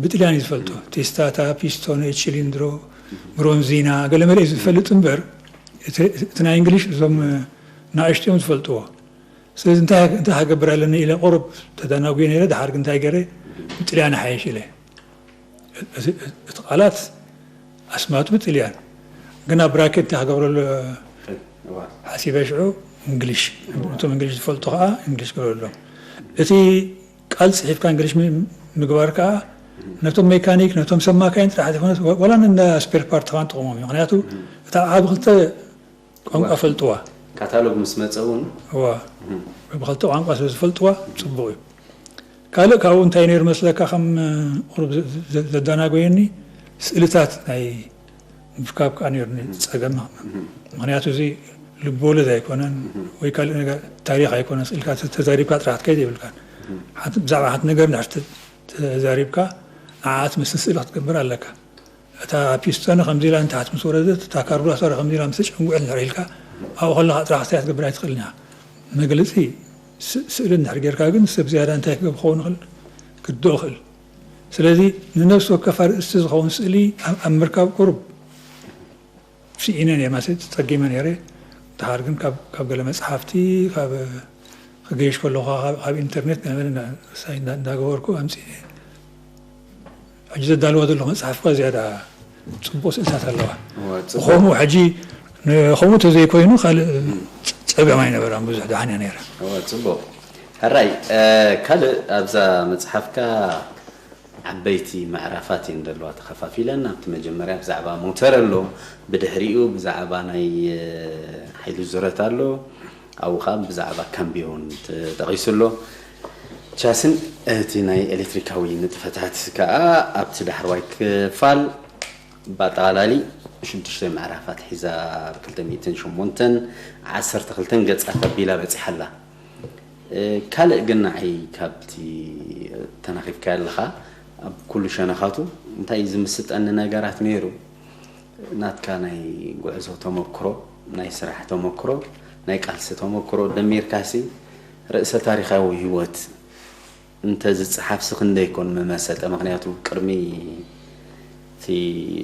ብጥልያን እዩ ዝፈልጦ። ቴስታታ፣ ፒስቶነ፣ ቺሊንድሮ፣ ብሮንዚና ገለመለ እዩ ዝፈልጥ እምበር እቲ ናይ እንግሊሽ እዞም ንኣሽትኦም ዝፈልጥዎ። ስለዚ እንታይ ክገብር ኣለኒ ኢለ ቁሩብ ተደናጉየ ነይረ። ድሓር ግን እንታይ ገይረ ብጥልያን ይሓይሽ ኢለ እቲ ቃላት ኣስማቱ ብጥልያን ግን ኣብ ብራኬት እንታይ ክገብረሉ ሓሲበ ሽዑ እንግሊሽ እቶም እንግሊሽ ዝፈልጡ ከዓ እንግሊሽ ክገብረሎም እቲ ቃል ፅሒፍካ እንግሊሽ ምግባር ከዓ ነቶም ሜካኒክ ነቶም ሰብ ማካይን ጥራሕ ዘይኮነስ ዋላ እንዳ ስፔር ፓርት ከዓ ንጥቕሞም እዩ። ምክንያቱ እታ ዓብ ክልተ ቋንቋ ፈልጥዋ ካታሎግ ምስ መጸ እውን እዋ ብክልተ ቋንቋ ስለ ዝፈልጥዋ ጽቡቕ እዩ። ካልእ ካብኡ እንታይ ነይሩ መስለካ ከም ቁሩብ ዘ- ዘ- ዘዳናጎየኒ ስእልታት ናይ ምፍካብ ከዓ ነይሩ ጸገም። ምክንያቱ እዚ ልብወለድ ኣይኮነን ወይ ካልእ ነገር ታሪኽ ኣይኮነን። ስእልካ ተ- ተዛሪብካ ጥራሕ ክትከይድ የብልካን። ሓንቲ- ብዛዕባ ሓንቲ ነገር እንድሕር ተ- ተዛሪብካ ንዓኣ ትመስል ስእሊ ክትገብር ኣለካ። እታ ፒስቶነ ከምዚ ኢላ ንታሕቲ ምስ ወረደት እታ ካርቡራቶረ ከምዚ ኢላ ምስ ተጨንጉዐት እንድሕር ኢልካ ኣብኡ ከለኻ ጥራሕ ክስታይ ክትገብር ኣይትኽእልን ኢኻ። መግለጺ ስ- ስእሊ እንድሕር ጌርካ ግን ሰብ ዝያዳ እንታይ ክገብ ክኸውን ይኽእል ክዶ ይኽእል። ስለዚ ንነፍሲ ወከፍ ኣርእስቲ ዝኸውን ስእሊ ኣብ ኣብ ምርካብ ቁሩብ ስኢነ ነየ ማለት ተጸጊመ ነይረ። ድሓር ግን ካብ ካብ ገለ መጽሓፍቲ ካብ ክገይሽ ከለኹ ካብ ኢንተርኔት እንዳገበርኩ ኣምፅእ። ሕጂ ዘዳልዋ ዘለኹ መፅሓፍ እኳ ዝያዳ ፅቡቅ ስእልታት ኣለዋ። ከምኡ ሕጂ ከምኡ ተዘይኮይኑ ካልእ ፀገም ኣይነበራን፣ ብዙሕ ደሓን እያ ነይራ። ጽቡቅ። ሕራይ ካልእ ኣብዛ መፅሓፍካ ዓበይቲ ምዕራፋት እየን ዘለዋ ተኸፋፊለን። ኣብቲ መጀመርያ ብዛዕባ ሞተር ኣሎ፣ ብድሕሪኡ ብዛዕባ ናይ ሓይሊ ዙረት ኣሎ፣ ኣብኡ ከዓ ብዛዕባ ካምቢዮን ተጠቒሱ ኣሎ። ቻስን እቲ ናይ ኤሌክትሪካዊ ንጥፈታት ከዓ ኣብቲ ዳሕረዋይ ክፋል ብኣጠቓላሊ ሽዱሽተ ምዕራፋት ሒዛ ብ ክልተ ሚእትን ሸሞንተን ዓሰርተ ክልተን ገጻት ኣቢላ በጺሓ ኣላ። ካልእ ግን ንዓይ ካብቲ ተናኺፍካዮ ኣለኻ ኣብ ኩሉ ሸነኻቱ እንታይ እዩ ዝምስጠኒ ነገራት ነይሩ፣ ናትካ ናይ ጉዕዞ ተመክሮ፣ ናይ ስራሕ ተመክሮ፣ ናይ ቃልሲ ተመክሮ ደሚርካሲ ርእሰ ታሪኻዊ ህይወት እንተ ዝጸሓፍሲ ክንደይ ኮን ምመሰጠ። ምኽንያቱ ቅድሚ እቲ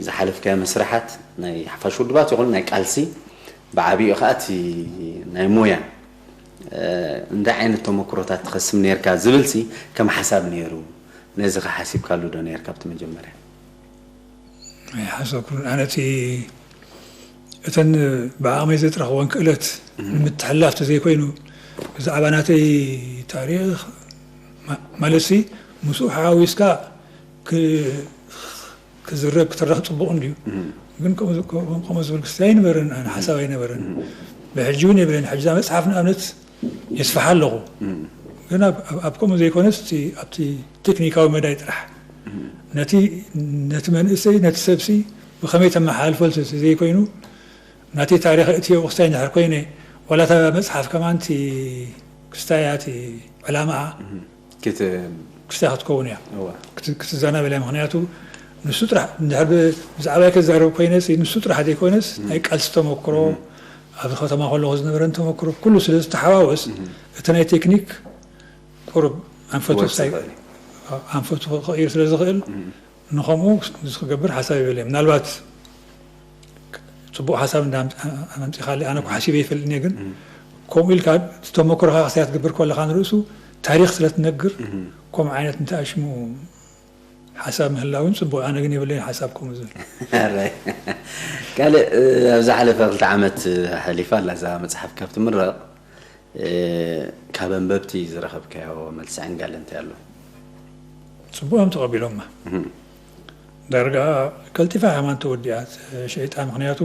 ዝሓለፍካዮ መስርሓት ናይ ሓፋሽ ውድባት ይኹን ናይ ቃልሲ ብዓቢኡ ኸኣ እቲ ናይ ሞያ እንታይ ዓይነት ተመክሮታት ትኸስም ነርካ ዝብልሲ ከም ሓሳብ ነይሩ። ነዚ ኸ ሓሲብካሉ ዶ ነርካ ኣብቲ መጀመርያ? ኣይሓሰብኩን። ኣነ እቲ እተን ብዓቕመይ ዘጥረኽወን ክእለት ንምትሕልላፍ ተዘይኮይኑ ብዛዕባ ናተይ ታሪኽ ማ- ማለትሲ ምስኡ ሓዊስካ ክ- ክዝረብ ክትረኽ ጽቡቕ እንድዩ። ግን ከምኡ ከምኡ ዝብል ክስታይ ኣይነበረን፣ ኣነ ሓሳብ ኣይነበረን። ብሕጂ እውን የብለይን። ሕጂ እዛ መጽሓፍ ንኣብነት የስፍሓ ኣለኹ። ግን ኣብ ኣብ- ኣብ ከምኡ ዘይኮነስ እቲ ኣብቲ ቴክኒካዊ መዳይ ጥራሕ ነቲ ነቲ መንእሰይ ነቲ ሰብሲ ብኸመይ ተመሓላልፎ ዘይኮይኑ ናተይ ታሪኽ እእትዮ ክስታይ እንድሕር ኮይነ ዋላ እታ መፅሓፍ ከማን እቲ ክስታያ እቲ ዕላማኣ ክት ክስታይ ክትከውን እያ እዋ ክት- ክትዘናበል እያ። ምክንያቱ ንሱ ጥራሕ እንድሕር ብ- ብዛዕባይ ከዛረብ ኮይነ ንሱ ጥራሕ ዘይኮነስ ናይ ቃልሲ ተመክሮ ኣብዚ ከተማ ከለኹ ዝነበረን ተመክሮ ኩሉ ስለ ዝተሓዋወስ እቲ ናይ ቴክኒክ ቁሩብ ኣንፈቱ ክወጽእ ክሳይ ይኽእል እዩ። ኣንፈቱ ክቕይር ስለ ዝኽእል ንኸምኡ እዚ ክገብር ሓሳብ የብለይ። ምናልባት ፅቡቕ ሓሳብ እንዳ ኣምፅ- ኣምፂኻለይ ኣነ እኮ ሓሲበ ይፈልጥኒ ግን ከምኡ ኢልካ እቲ ተመክሮኻ ክሳይ ክትገብር ከለኻ ንርእሱ ታሪኽ ስለ ትነግር ከምኡ ዓይነት እንተኣሽሙ ሓሳብ ምህላውን ጽቡቕ። ኣነ ግን የብለይን ሓሳብ ከምኡ ዝብል። ኣራይ። ካልእ ኣብ ዝሓለፈ ክልተ ዓመት ሓሊፋ ኣላ እዛ መጽሓፍ ካብ ትምረቕ ካብ ኣንበብቲ ዝረኸብካዮ መልሲ ዕንጋለ እንታይ ኣሎ? ጽቡቕ እዮም ተቐቢሎማ። ዳርጋ ቀልጢፋ ሃማን ተወዲኣ ሸይጣ። ምክንያቱ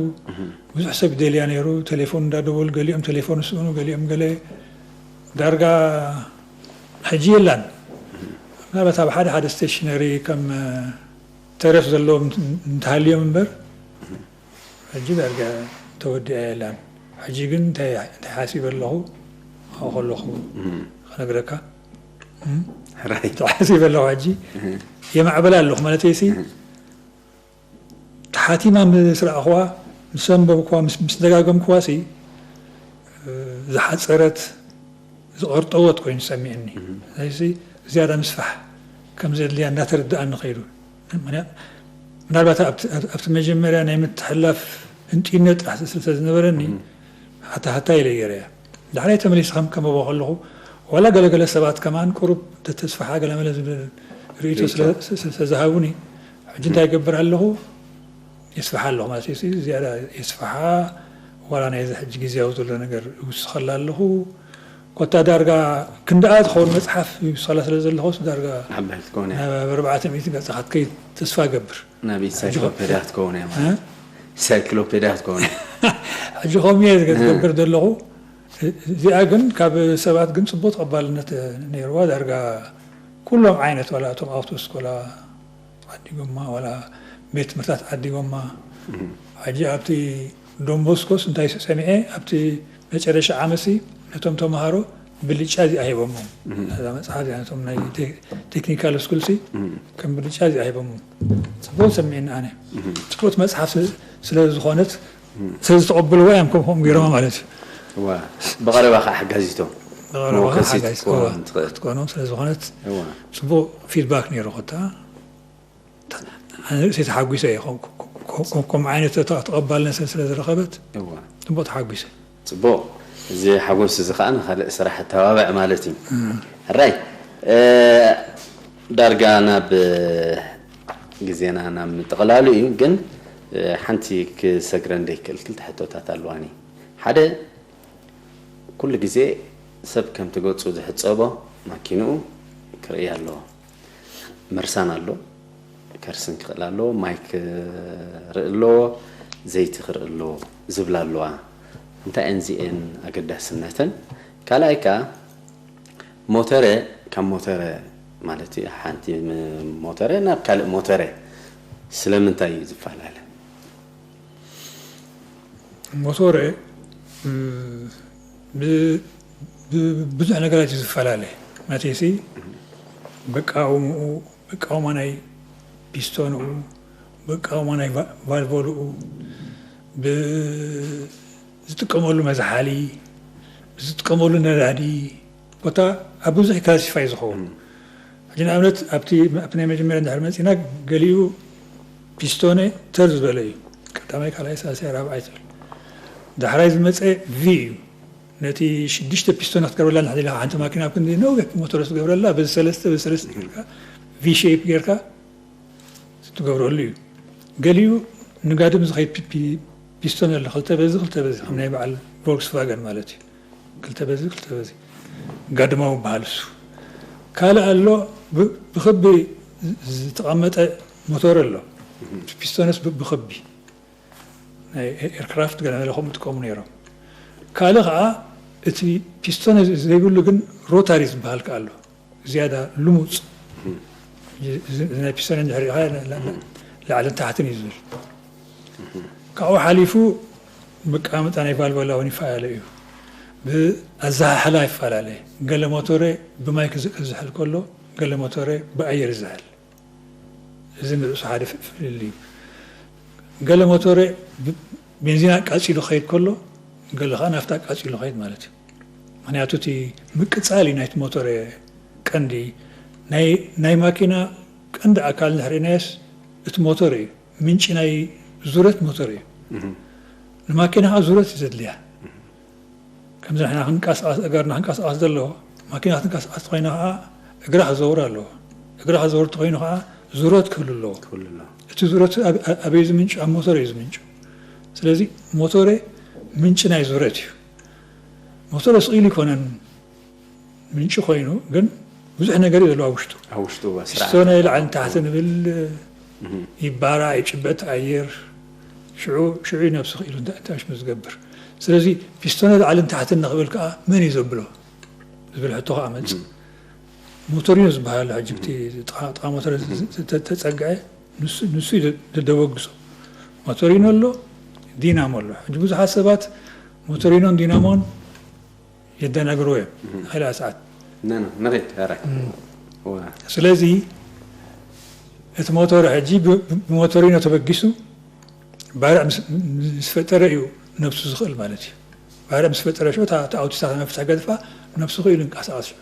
ብዙሕ ሰብ ይደልያ ነይሩ። ቴሌፎን እንዳደወሉ ገሊኦም ቴሌፎን ስእኑ ገሊኦም ገለ ዳርጋ ሕጂ የላን። ምናልባት ኣብ ሓደ ሓደ ስቴሽነሪ ከም ተረፍ ዘለዎም እንተሃልዮም እምበር ሕጂ ዳርጋ ተወዲኣ የላን። ሕጂ ግን እንታይ እንታይ ሓሲበ ኣለኹ ኣብኡ ከለኹ ክነግረካ ሕራይ ተሓሲበ ኣለኹ ሕጂ የማዕበላ ኣለኹ ማለት ሲ ተሓቲማ ምስ ረኣኽዋ ምስ ኣንበብክዋ ምስ ምስ ደጋገምክዋ ሲ ዝሓፀረት ዝቐርጠወት ኮይኑ ሰሚዕኒ ስለዚ ዝያዳ ምስፋሕ ከም ዘድልያ እንዳተረድኣኒ ከይዱ ምናልባት ኣብቲ መጀመርያ ናይ ምትሕላፍ ህንጥዩነት ጥራሕ ስለ ዝነበረኒ ሓታ ሓታ ኢለ ገይረያ። ዳሕራይ ተመሊሰ ከም ከንብቦ ከለኹ ዋላ ገለገለ ሰባት ከማን ቁሩብ ተተስፍሓ ገለመለ ዝብል ርእይቶ ስለዝሃቡኒ ሕጂ እንታይ ይገብር ኣለኹ የስፍሓ ኣለኹ ማለት እዩ። ዝያዳ የስፍሓ ዋላ ናይዚ ሕጂ ግዜያዊ ዘሎ ነገር ይውስኸላ ኣለኹ። ኮታ ዳርጋ ክንድኣ ትኸውን መፅሓፍ ይውስኸላ ስለ ዘለኹ ዳርጋ ዓባይ ክትከውን እያ። ናብ ኣርባዕተ ሚእቲ ገፃ ክትከይድ ተስፋ ገብር። ናብ ኢንሳይክሎፔድያ ክትከውን እያ ማለት እ? ኢንሳይክሎፔድያ ክትከውን እያ። ሕጂ ከምኡ እየ ዝገብር ዘለኹ። እዚኣ ግን ካብ ሰባት ግን ጽቡቕ ተቐባልነት ነይርዋ። ዳርጋ ኩሎም ዓይነት፣ ዋላ እቶም ኣውቶስኮላ ዓዲጎማ፣ ዋላ ቤት ትምህርታት ዓዲጎማ። ሕጂ ኣብቲ ዶንቦስኮስ እንታይ ሰሚዐ፣ ኣብቲ መጨረሻ ዓመሲ ነቶም ተምሃሮ ብልጫ እዚኣ ሂቦሞም። እዛ መጽሓፍ እዚኣ ነቶም ናይ ቴክኒካል ስኩልሲ ከም ብልጫ እዚኣ ሂቦሞም። ጽቡቕ ሰሚዕኒ ኣነ። ጽቡቕ መጽሓፍ ስለ ዝኾነት ስለዝተቐበልዋ እዮም ከም ከምኡ ገይሮማ ማለት እዩ። ብቐረባ ከዓ ሓጋዚቶም ብቐረባ ሓጋዚትኮኖም ስለዝኾነት ጽቡቕ ፊድባክ ነይሩ። ኮታ ኣነ ርእሰይ ተሓጒሰ እየ። ከምኡ ዓይነት ተቐባልነት ስለ ዝረኸበት ጽቡቕ ተሓጒሰ። ጽቡቕ። እዚ ሓጎስ እዚ ከዓ ንካልእ ስራሕ ተባብዕ ማለት እዩ። ራይ ዳርጋ ናብ ግዜና ናብ ምጥቕላሉ እዩ። ግን ሓንቲ ክሰግረ እንደይክእል ክልተ ሕቶታት ኣለዋኒ። ሓደ ኩሉ ግዜ ሰብ ከምቲ ገጹ ዝሕጸቦ ማኪንኡ ክርእይ ኣለዎ። መርሳን ኣሎ፣ ከርስን ክኽእል ኣለዎ፣ ማይ ክርኢ ኣለዎ፣ ዘይቲ ክርኢ ኣለዎ ዝብላ ኣለዋ። እንታይ እየን እዚኤን ኣገዳስነተን? ካልኣይ ከኣ ሞተረ ካብ ሞተረ ማለት እዩ፣ ሓንቲ ሞተረ ናብ ካልእ ሞተረ ስለምንታይ እዩ ዝፈላለ? ሞቶረ ብዙሕ ነገራት እዩ ዝፈላለ። ማለትሲ ብቃውምኡ፣ ብቃውማ ናይ ፒስቶንኡ፣ ብቃውማ ናይ ቫልቮልኡ፣ ብዝጥቀመሉ መዝሓሊ፣ ብዝጥቀመሉ ነዳዲ፣ ኮታ ኣብ ብዙሕ ክላሲፋይ ዝኸውን። ሕጂ ንኣብነት ኣብቲ ኣብቲ ናይ መጀመርያ እንድሕር መፂና፣ ገሊኡ ፒስቶነ ተር ዝበለ እዩ። ቀዳማይ፣ ካልኣይ፣ ሳልሳይ፣ ራብዓይ ትብል። ዳሕራይ ዝመፀ ቪ እዩ። ነቲ ሽዱሽተ ፒስቶን ክትገብረላ እንድሕር ደሊኻ ሓንቲ ማኪና ኣብ ክንዲ ነዊሕ ሞተር ትገብረላ፣ በዚ ሰለስተ በዚ ሰለስተ ጌርካ ቪ ሼፕ ጌርካ ትገብረሉ እዩ። ገሊኡ ንጋድም ዝኸይድ ፒ- ፒ- ፒስቶን ኣሎ፣ ክልተ በዚ ክልተ በዚ፣ ከም ናይ በዓል ቮልክስቫገን ማለት እዩ። ክልተ በዚ ክልተ በዚ ጋድማዊ በሃል እሱ። ካልእ ኣሎ፣ ብ- ብኽቢ ዝተቐመጠ ሞቶር ኣሎ። ፒስቶንስ ብ- ብኽቢ ናይ ኤርክራፍት ገለ ገለ ከምኡ ይጥቀሙ ነይሮም። ካልእ ከዓ እቲ ፒስቶን ዘይብሉ ግን ሮታሪ ዝበሃል ከዓ ኣሎ። ዝያዳ ልሙፅ እዚ ናይ ፒስቶን እንድሕር ርኢኻ ላዕልን ታሕትን እዩ ዝብል። ካብኡ ሓሊፉ ብኣቀማምጣ ናይ ቫልቮላ እውን ይፈላለ እዩ። ብኣዘሓሕላ ይፈላለ። ገለ ሞቶረ ብማይ ክዝ- ክዝሕል ከሎ ገለ ሞቶረ ብኣየር ይዝሕል። እዚ ንርእሱ ሓደ ፍ- ፍልልይ እዩ። ገለ ሞቶረ ብ- ቤንዚን ኣቃፂሉ ክኸይድ ከሎ ገለ ከዓ ናፍታ ኣቃፂሉ ክኸይድ ማለት እዩ። ምክንያቱ እቲ ምቅፃል እዩ ናይቲ ሞቶረ ቀንዲ። ናይ ናይ ማኪና ቀንዲ ኣካል እንድሕር ርኢናዮስ እቲ ሞቶረ እዩ። ምንጪ ናይ ዙረት ሞቶር እዩ። ንማኪና ከዓ ዙረት እዩ ዘድልያ። ከምዚ ንሕና ክንቀሳቐስ፣ እገርና ክንቀሳቐስ ዘለዎ፣ ማኪና ክትንቀሳቐስ ኮይና ከዓ እግራ ክዘውር ኣለዎ። እግራ ክዘውር ተኮይኑ ከዓ ዙረት ክህሉ ኣለዎ። ክህሉ ኣለዎ። እቲ ዙረት ኣብ- ኣብ- ኣበይ ዝምንጩ? ኣብ ሞቶር እዩ ዝምንጩ። ስለዚ ሞቶረ ምንጪ ናይ ዙረት እዩ። ሞቶረ ስቕ ኢሉ ይኮነን ምንጪ ኮይኑ፣ ግን ብዙሕ ነገር እዩ ዘለዎ ኣብ ውሽጡ። ኣብ ውሽጡ ስርዓት ፒስቶነ ላዕልን ታሕትን ይብል፣ ይባራዕ፣ ይጭበጥ ኣየር፣ ሽዑ ሽዑ እዩ ነብሱ ክኢሉ እንታይ እንታይ ሽሙ ዝገብር። ስለዚ ፒስቶነ ላዕልን ታሕትን ንክብል ከዓ መን እዩ ዘብሎ ዝብል ሕቶ ከዓ መፅእ። ሞቶሪኖ ዝበሃል ሕጂ እቲ ጥቓ ጥቓ ሞተር ዝ- ዝ- ተ- ተፀግዐ ንሱ ንሱ እዩ ዘ- ዘደበግሶ። ሞቶሪኖ ኣሎ፣ ዲናሞ ኣሎ። ሕጂ ብዙሓት ሰባት ሞቶሪኖን ዲናሞን የደናግርዎ እዮም። ኸልኣ ሰዓት ነነ ንኺድ ራይ ስለዚ እቲ ሞቶር ሕጂ ብ- ብሞቶሪኖ ተበጊሱ ባርዕ ምስ- ምስ ፈጠረ እዩ ነብሱ ዝኽእል ማለት እዩ። ባርዕ ምስ ፈጠረ ሽዑ እታ እታ ኣውቲስታ መፍትሕ ገድፋ ነብሱ ክኢሉ ይንቀሳቐስ ሽዑ።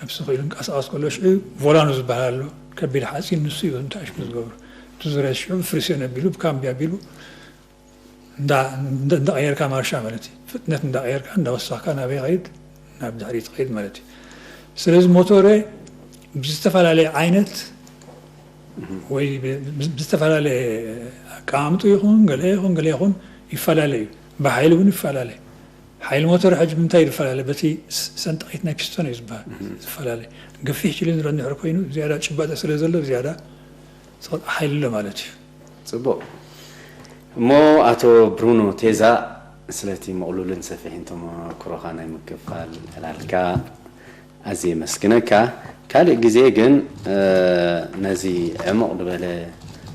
ነብሱ ክኢሉ ይንቀሳቐስ ከሎ ሽዑ ቮላኖ ዝበሃል ኣሎ፣ ከቢድ ሓፂን፣ ንሱ እዩ እንታይ ሽሙ ዝገብሩ። እቲ ዙርያ ሽዑ ብፍሪሲዮን ኣቢሉ ብካምቢ ኣቢሉ እንዳ- እንዳ- እንዳቐየርካ ማርሻ ማለት እዩ። ፍጥነት እንዳቐየርካ እንዳወሰኽካ ናበይ ኸይድ ናብ ድሕሪት ኸይድ ማለት እዩ። ስለዚ ሞቶረ ብዝተፈላለየ ዓይነት ወይ ብ- ብ- ብዝተፈላለየ ኣቀማምጡ ይኹን ገለ ይኹን ገለ ይኹን ይፈላለ እዩ። ብሓይሊ እውን ይፈላለ። ሓይሊ ሞተር ሕጂ ብምንታይ እዩ ዝፈላለ? በቲ ስ- ሰንጣቂት ናይ ፒስቶን እዩ ዝበሃል ዝፈላለ። ገፊሕ ችሊንድሮ እንድሕር ኮይኑ ዝያዳ ጭባጠ ስለ ዘሎ ዝያዳ ሓይሊ ኣሎ ማለት እዩ። ጽቡቕ። እሞ ኣቶ ብሩኖ ቴዛ ስለቲ ምቕሉልን ሰፊሕን ተመክሮኻ ናይ ምክፋል ዕላልካ ኣዝየ የመስግነካ። ካልእ ግዜ ግን ነዚ ዕሙቕ ዝበለ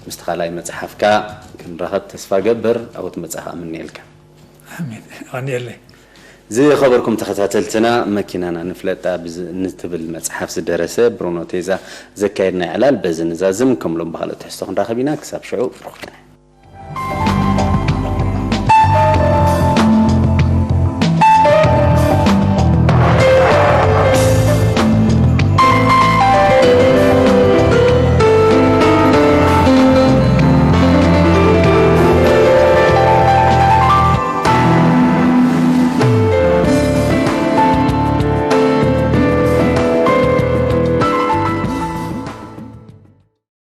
ምስቲ ካልኣይ መጽሓፍካ ክንራኸብ ተስፋ ገብር። ኣብኡ ትመጻኻ እምነየልካ። ኣሜን። ኣንየለይ። ዝኸበርኩም ተኸታተልትና፣ መኪናና ንፍለጣ ንትብል መጽሓፍ ዝደረሰ ብሩኖ ቴዛ ዘካየድና ዕላል በዚ ንዛዝም። ከም ሎም ብኻልእ ትሕዝቶ ክንራኸብ ኢና። ክሳብ ሽዑ ብሩኽ።